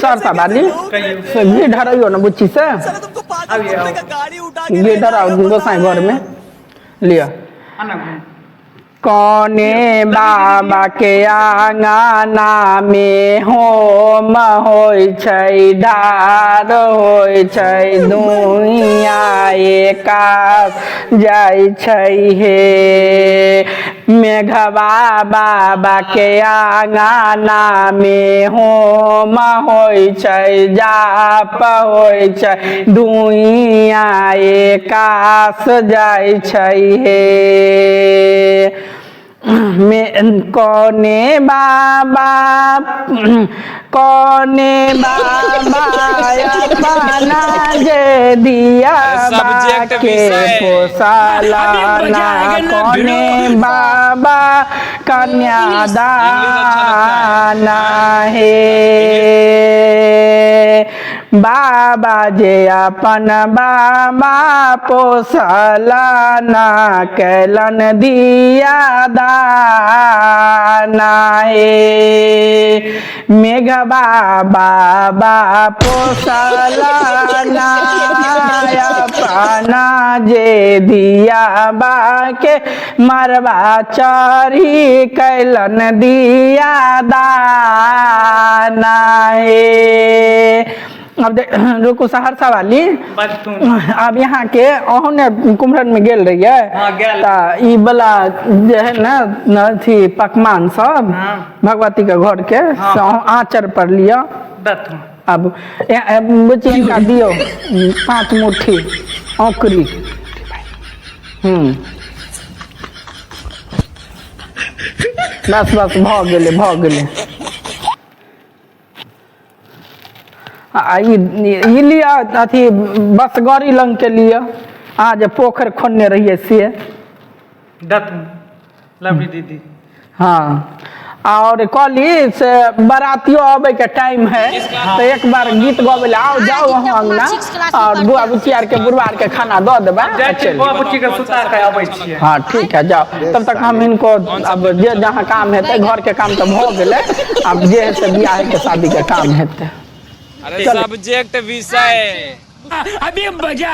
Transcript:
सहरसा वाली से घी ढरैयो ने बुच्ची से। घी ढराउ गोसाई घर में लिअ। कौने बाबा के आंगना में होम होइ छै, ढार होइ छै, दुनिया एकास जाइ छै हे। मेघवा बाबा के आंगना में होम होइ छै, जाप होइ छै, दुनिया एकास जाइ छै हे। में कौने बाबा, कौने बाबा अपना जे दिया सब्जेक्ट के विषय। पोसाला ना, कौने बाबा कन्यादान हे। बाबा जे अपन बाबा पोसला ना, कैलन दिया दाना हे। मेघबा बाबा पोसला ना अपना जे दिया बाके मरबा चढ़ी कैलन दिया दाना हे। अब रुकू सहरसा वाली। आब यहाँ के अहूँ ने कुम्हरन में गेल रहियै? हाँ, गेल। तऽ ई वाला जे है ने अथी पकवान सब। हाँ। भगवती के घर के। हाँ। से अहूँ आँचर पर लिअ। दथु। आब बुच्ची हिनका दियौ 5 मुट्ठी औकरी। बस बस भऽ गेलै, भऽ गेलै। आ ई लिअ अथी बसगड़ी लंग के लिअ, अहाँ जे पोखरि खोनने रहियै से। दथु लवली दीदी। हाँ, और कहली से बरातियो अबै के टाइम है, तो एक बार गीत गबै ले आओ जाओ अहाँ अंगना, और बुआ बुच्ची आर के बुढ़वा आर के खाना दऽ देबै। जाइ छी, बुआ बुच्ची के सुता के अबै छियै। हाँ ठीक है, जाओ। तब तक हम इनको अब जे जहाँ काम हेतै, घर के काम तऽ भऽ गेलै, आब जे हेतै बियाह के शादी के काम हेतै। अरे सब्जेक्ट विषय। अभी मजा।